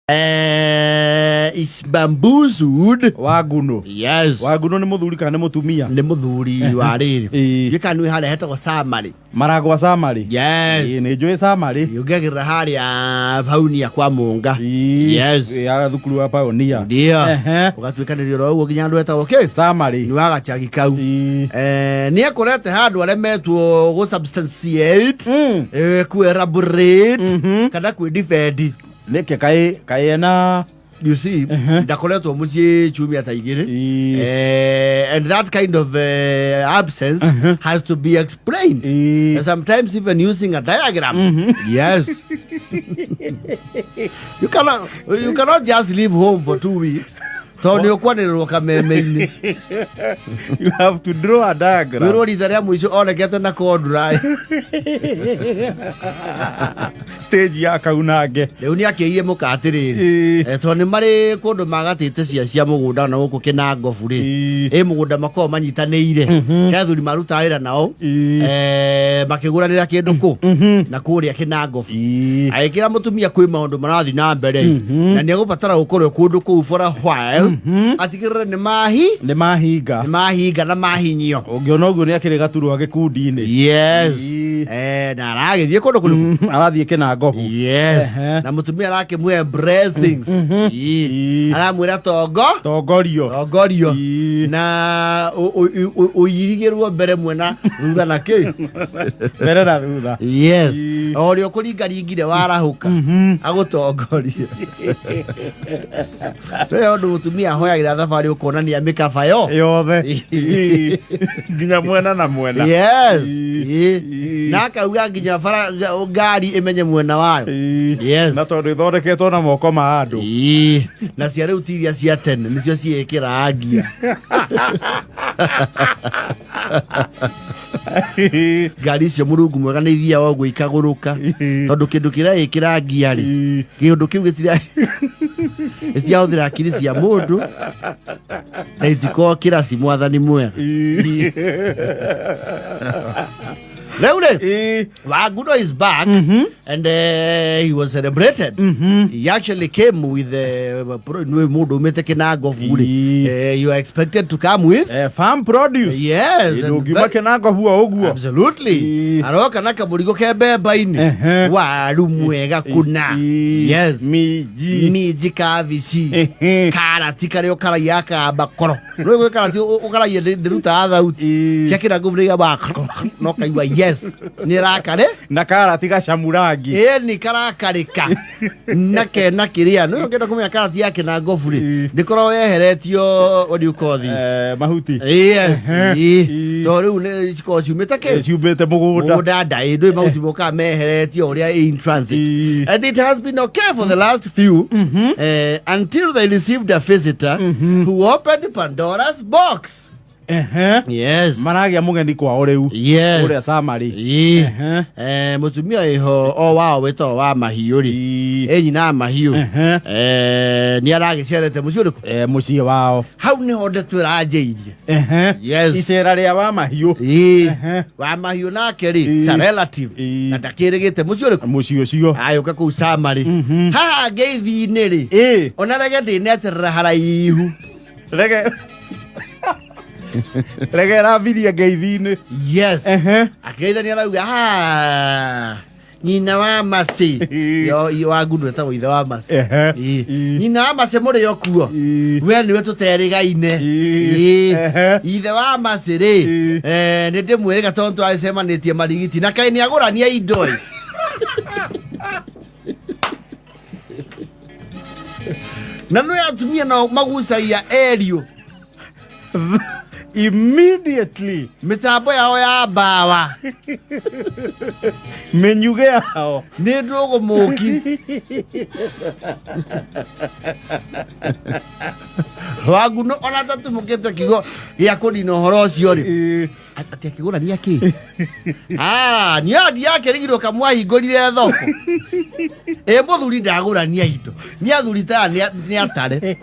Is bamboozled. Wangũnũ. Yes. Wangũnũ nĩ mũthuri kana nĩ mũtumia? Nĩ mũthuri wa rĩrĩ. Ĩĩ. Gĩka nĩ harĩa hetagwo Samari. Maragwa Samari. Yes. Ĩĩ, nĩ njũĩ Samari. Ũngĩagĩrĩra harĩa Baunia kwa Mũnga. Ĩĩ. Yes. Ĩĩ, ya thukuru wa Pioneer. Ndio. Ehe. Ũgatuĩkanĩria oro ũguo nginya andũ etagwo kĩ? Samari. Nĩ wa gacagi kau. Ĩĩ. Nĩ ekorete handũ aremetwo gũ substantiate, ku elaborate kana kwĩ defend. Nĩkĩ kaĩ kaĩ ena You see, ndakoretwo mũciĩ ciumia ta igĩrĩ. Ĩĩ. And that kind of absence has to be explained. Ĩĩ. And sometimes even using a diagram. Yes. You cannot just leave home for 2 weeks. Tondũ nĩ ũkwanĩrĩrwo kameme-inĩ. You have to draw a diagram. Wĩrwo rita rĩa mũico onekete na kondura. Stage ya kaunange. Rĩu nĩ akĩire mũka atĩrĩrĩ. Ĩĩ. Tondũ nĩ marĩ kũndũ magatĩte cia mũgũnda na gũkũ Kĩnangobu rĩ. Ĩĩ. Ĩ mũgũnda makoragwo manyitanĩire. He athuri marutaga wĩra nao. Ĩĩ. Makĩgũranĩra kĩndũ kũ na kũrĩa Kĩnangobu. Ĩĩ. Agĩkĩra mũtumia kwĩ maũndũ marathiĩ na mbere na nĩ egũbatara gũkorwo kũndũ kũu for a while, atigĩrĩre nĩ mahi Nĩ mahinga. Nĩ mahinga na mahinyio. Ũngĩona ũguo nĩ akĩrĩ gaturwa gĩkundi-inĩ. Yes. Ĩĩ. Na aragĩthiĩ kũndũ kũrĩkũ? Arathiĩ Kĩnangobu. Yes. Ehe. Na mũtumia arakĩmũhe blessings. Ĩĩ. Ĩĩ. Aramwĩra tongo Tongorio. tongorio Ĩĩ. na ũirigĩrwo mbere mwena thutha na kĩ. Mbere na thutha. Yes. Ĩĩ. O ũrĩa ũkũringaringire warahũka agũtongorie. Rĩu ũndũ mũtumia ahoyagĩra thabarĩ ũkona nĩ amĩkaba yo yothe. Ĩĩ. Nginya mwena na mwena. Yes. Ĩĩ. Ĩĩ. Ĩĩ. Na akauga nginya bara ngari ĩmenye mwena wayo. Ĩĩ. Yes. Na tondũ ĩthondeketwo na moko ma andũ. Ĩĩ. Na cia rĩu ti iria cia tene nĩcio ciĩkĩraga ngia. Ngari icio mũrungu mwega nĩ ithiaga ũguo ikagũrũka tondũ kĩndũ kĩrĩa ĩkĩra ngia rĩ, kĩndũ kĩu gĩtira gĩtirahũthĩra akiri cia mũndũ na itikoragwo kĩraci mwathani mwega. Rĩu rĩ, Wanguno is back and he was celebrated. He actually came with nĩ mũndũ umĩte Kĩnangobu rĩ. You are expected to come with Farm produce. Yes, and ndũngiuma Kĩnangobu o ũguo. Absolutely. Aroka na kamũrigo ke mbemba-inĩ. Waru mwega kuna. Yes. Minji. Minji, kabici, karati karĩa ũkaraia akamba koro. Rĩu gwĩ karati ũkaraia ndĩrutaga thauti. Cia Kĩnangobu nĩ igamba no kaigua yes. Nĩ ĩrakare. Na karati gacamu rangi. Ĩni karakarĩka na kena kĩrĩa nĩ ũngĩenda kũmenya karati ya Kĩnangobu rĩ, ndĩkoragwo yeheretio, what do you call this? Mahuti. Yes. Ĩĩ. Tondũ rĩu nĩ cikoragwo ciumĩte kĩ? Ciumĩte mũgũnda. Mũgũnda ndaĩ ndũĩ mahuti mokaga meheretio ũrĩa in transit. And it has been okay for the last few until they received a visitor who opened Pandora's box. Yes. Maragĩa mũgeni kwao rĩu. Kũrĩa Samari. Ĩĩ. Mũtumia ĩho o wao wĩtagwo wa mahiũ rĩ, ĩ nyina wa mahiũ. Nĩ aragĩcerete mũciĩ ũrĩkũ? Mũciĩ wao. Hau nĩho ndeto ĩranjĩirie. Yes. Icera rĩa wa mahiũ. Ĩĩ. Wa mahiũ nake rĩ, it's a relative na ndakĩrĩgĩte mũciĩ ũrĩkũ? Mũciĩ ũcio. Ayũka kũu Samari haha ngeithi-inĩ rĩ, ona rege ndĩneterera haraihu. Rege rege ĩrambirie ngeithi-inĩ. Yes. Akĩgeithania arauga, "Ah, nyina wa Maci." Yo wa ngundu etagwo ithe wa Maci. Ĩĩ. Nyina wa Maci mũrĩ o kuo? We nĩwe tũterĩgaine. Ĩĩ. Ĩĩ. Ithe wa Maci rĩ, nĩ ndĩmwĩrĩga tondũ tũracemanĩtie marigiti na kaĩ nĩ agũrania indo ĩ. Na nĩ atumia nao magucagia eriũ. Immediately. Mĩtambo yao ya mbawa. Mĩnyuge yao. Nĩ ndũgũ mũki wangu ona tatumũkĩte kiugo gĩa kũnina ũhoro ũcio rĩ. Atĩ akĩgũrania kĩ? Ah, nĩ ndiakĩrigirwo kamwahingũrire thoko. Ĩ mũthuri ndagũrania indo. Nĩ athuri ta aya nĩ atare.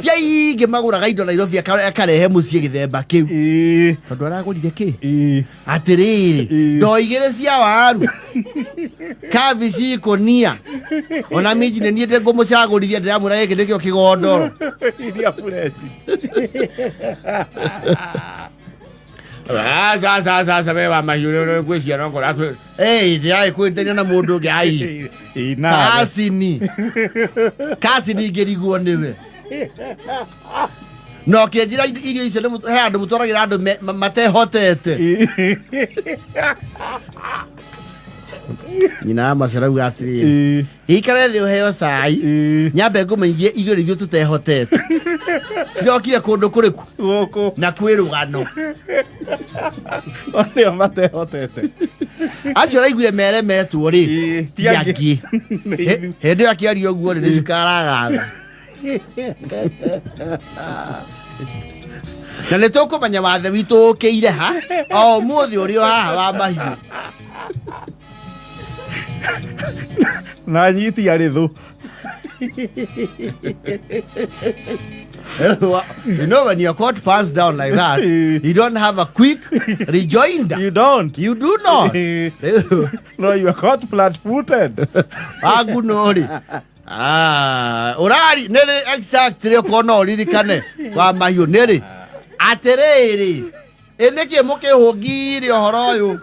Ti aingĩ magũraga indo Nairobi akarehe mũciĩ gĩthemba kĩu. Tondũ aragũrire kĩ? Atĩrĩrĩ, ndoo igĩrĩ cia waru, kabici ikũnia, ona minji nĩ niĩ ngũmũcagũrithia ndĩramwĩra gĩkĩ nĩkĩo kĩgondoro. Iria fresh. Aca aca aca aca we wa mahiũ rĩu ngwĩciria no ngora Ĩĩ, ndĩrarĩ kwĩtania na mũndũ ũngĩ ai. Ĩ nawe. Kasini. Kasini ingĩrigwo nĩwe. Na ũkĩnjĩra irio icio he andũ mũtwaragĩra andũ matehotete. Nyina wa Mace arauga atĩrĩrĩ, ikare thĩ ũheo cai, nyambe ngũmenyithie irio nĩithuĩ tũtehotete. Cirokire kũndũ kũrĩkũ? Gũkũ. Na kwĩ rũgano. Onĩo matehotete. Acio ũraiguire meremetwo rĩ, Ti ti angĩ. angĩ. Nĩ ithuĩ. Hĩndĩ ĩyo akĩaria ũguo rĩ, nĩ cukara agatha. Na nĩ tũkũmenya wathe witũ ũkĩire ha o ũmũthĩ ũrĩ o haha wa mahiũ. Na nyiti arĩ thũ. You know, when you're caught pants down like that, you don't have a quick rejoinder. You don't. You do not. No, you are caught flat footed. Aguno rĩ, Ah, ũrari nĩrĩ exactly okorwo no ũririkane wa mahiũ nĩrĩ atĩrĩrĩ, ĩ nĩkĩ mũkĩhũngire ũhoro ũyũ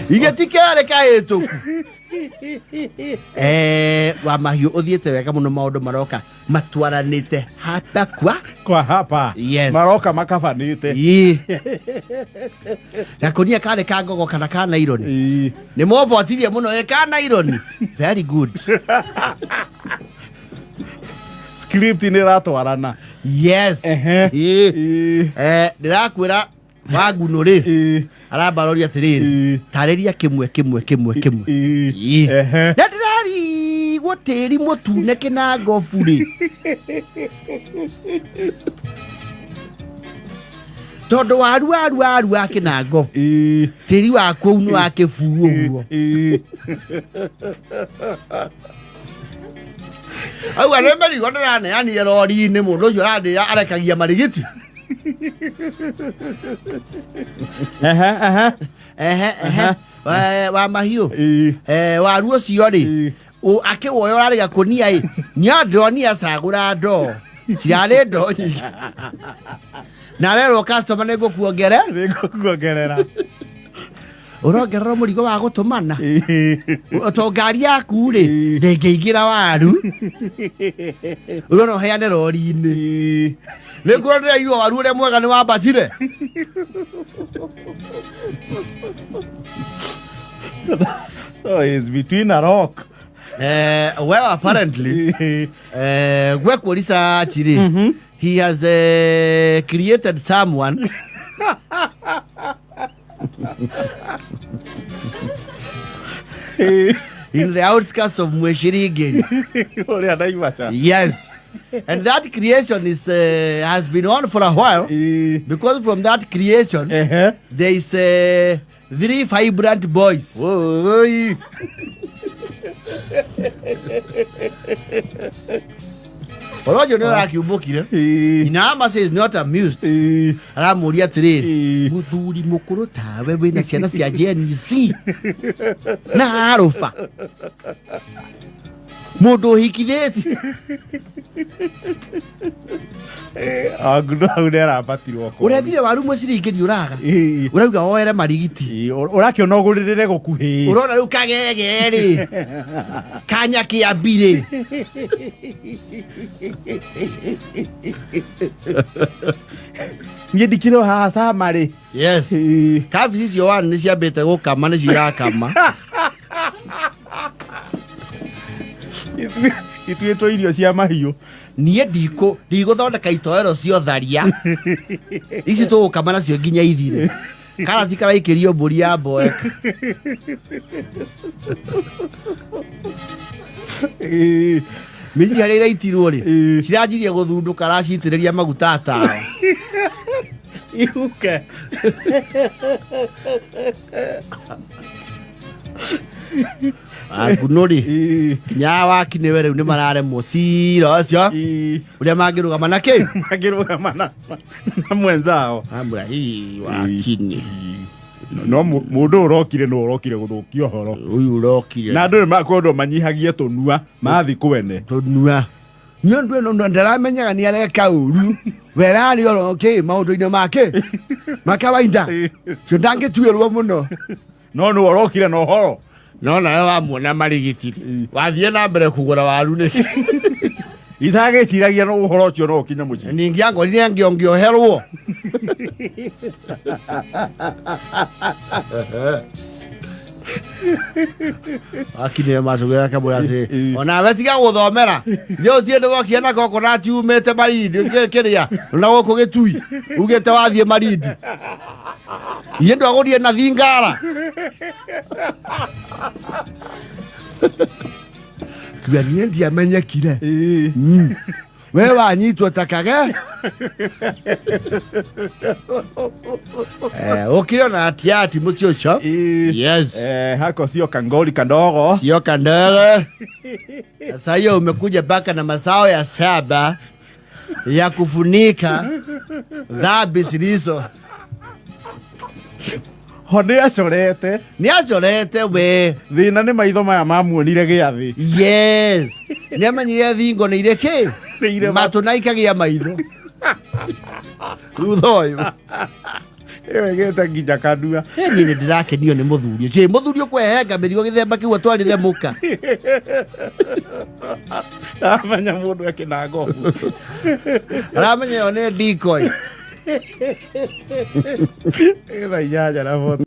igĩ ti kerĩ kahĩtũku. Wa mahiũ ũthiĩte wega mũno, maũndũ maroka matwaranĩte hapa kwa Kwa hapa. Yes. Maroka makabanĩte. Ii. Gakũnia karĩ ka ngogo kana ka naironi? Nĩ mobotirie mũno ĩ ka naironi, very good. Script nĩ ĩratwarana. Yes. Ii. Ndĩrakwĩra Wagunũ rĩ, arambaroria atĩrĩrĩ, tarĩria kĩmwe kĩmwe kĩmwe kĩmwe. Ii. Na ndĩrarigwo tĩri mũtune kĩnangobu rĩ, tondũ waru waru waru wa kĩnangobu, tĩri wa kũu nĩ wa kĩbuu ũguo. Auga nĩ mĩrigo ndĩraneanire rori-inĩ, mũndũ ũcio ũrandĩa arekagia marigiti. Ehe, ehe. Ehe ehe. Wa mahiũ, waru ũcio rĩ, akĩwoya ũrarĩ gakũnia ĩ nĩandoni acagũra ndoo cirarĩ ndoo nyingĩ na arerwo customer nĩ ngũkuongere. Nĩngũkuongerera. Ũrongerera mũrigo wa gũtũmana to ngari yaku rĩ, ndĩngĩingĩra waru ũrona ũheane rori-inĩ. Nĩ nguo ndĩraigua waru ũrĩa mwega nĩ wambatire. So it's between a rock. Well, apparently, gwekwo research rĩ, he has created someone in the outskirts of Mweshirigiri. Ũrĩa Naivasha. Yes. And that creation is has been on for a while because from that creation there is three vibrant boys. Oi. Ũhoro ũcio nĩ ũrakiumbũkire. Nyina Amasa is not amused. Aramũria atĩrĩrĩ, mũthuri mũkũrũ tawe wĩna ciana cia Gen Z na arũba mũndũ ũhikithĩtie. Anguno hau nĩ arambatirwo kũu. Ũrethire waru mũciringĩri ũraga ũrauga woere marigiti. Ũrakĩona ũgũrĩrĩre gũkuhĩ. Ũrona rĩu kagege rĩ kanya kĩambi rĩ. Niĩ ndikĩrĩ o haha cama rĩ. Yes. Kabici icio wani nĩ ciambĩte gũkama, nĩcio irakama. Ituĩtwo irio cia mahiũ. Niĩ ndigũthondeka itoero ciotharia ici tũgũkama nacio nginya ithire karati karaikĩrio mbũri ya mboeka. Minji harĩa iraitirwo rĩ, ciranjirie gũthundũka, aracitĩrĩria maguta atawa. Ihuke. Angunũri Ii. nginya waki nĩwe rĩu nĩ mararemwo cira ũcio Ii. ũrĩa mangĩrũgama na kĩ Mangĩrũgama na mwenzao. Amũra hii wakini No mũndũ ũrokire no ũrokire gũthũkia ũhoro. Ũyũ ũrokire. Na andũ nĩmakwendwo manyihagie tũnua mathi kwene. Tũnua nĩ ũndũ ĩno ndaramenyaga nĩ areka ũru werarĩ oro kĩ maũndũ-inĩ make makawaida cio ndangĩtuĩrwo mũno. No nĩ ũrokire na ũhoro. No nawe wamuona marigitiri wathiĩ na mbere kũgũra waru nĩkĩ? Itagĩciragia no ũhoro ũcio no ũkinye mũciĩ. Ningĩ angorire angĩongĩoherwo. Akinire macũgĩra akamwĩra atĩrĩ, onawe tiga gũthomera thiĩ ũthiĩ ndũgokie na kokonati umĩte Malindi kĩrĩa na gũkũ Gĩtui ugĩte wathiĩ Malindi iye ndwagũrire na thingara kiuga niĩ ndiamenyekire. We wanyitwo ta kage. Ũkire na atiati mũciĩ ũcio. Yes. Hako sio kangoli kadogo. Sio kandogo. Sasa hiyo umekuja mpaka na masao ya 7 ya kufunika dhambi zilizo. Ho nĩ acorete. Nĩ acorete we. Thĩna nĩ maitho maya mamuonire gĩathĩ. Yes. Nĩ amenyire thingo nĩ irĩ kĩ? Nĩ irĩ matũ na ikagĩa maitho. Thutha ũyũ. Ĩyo ĩgĩte nginya kanua. Niĩ nĩ ndĩrakenio nĩ mũthuri ũcio. Mũthuri ũkwehenga mĩrigo gĩthemba kĩu atwarĩre mũka. Aramenya mũndũ ekĩna ngobu. Aramenya ĩyo nĩ decoy. 8:40.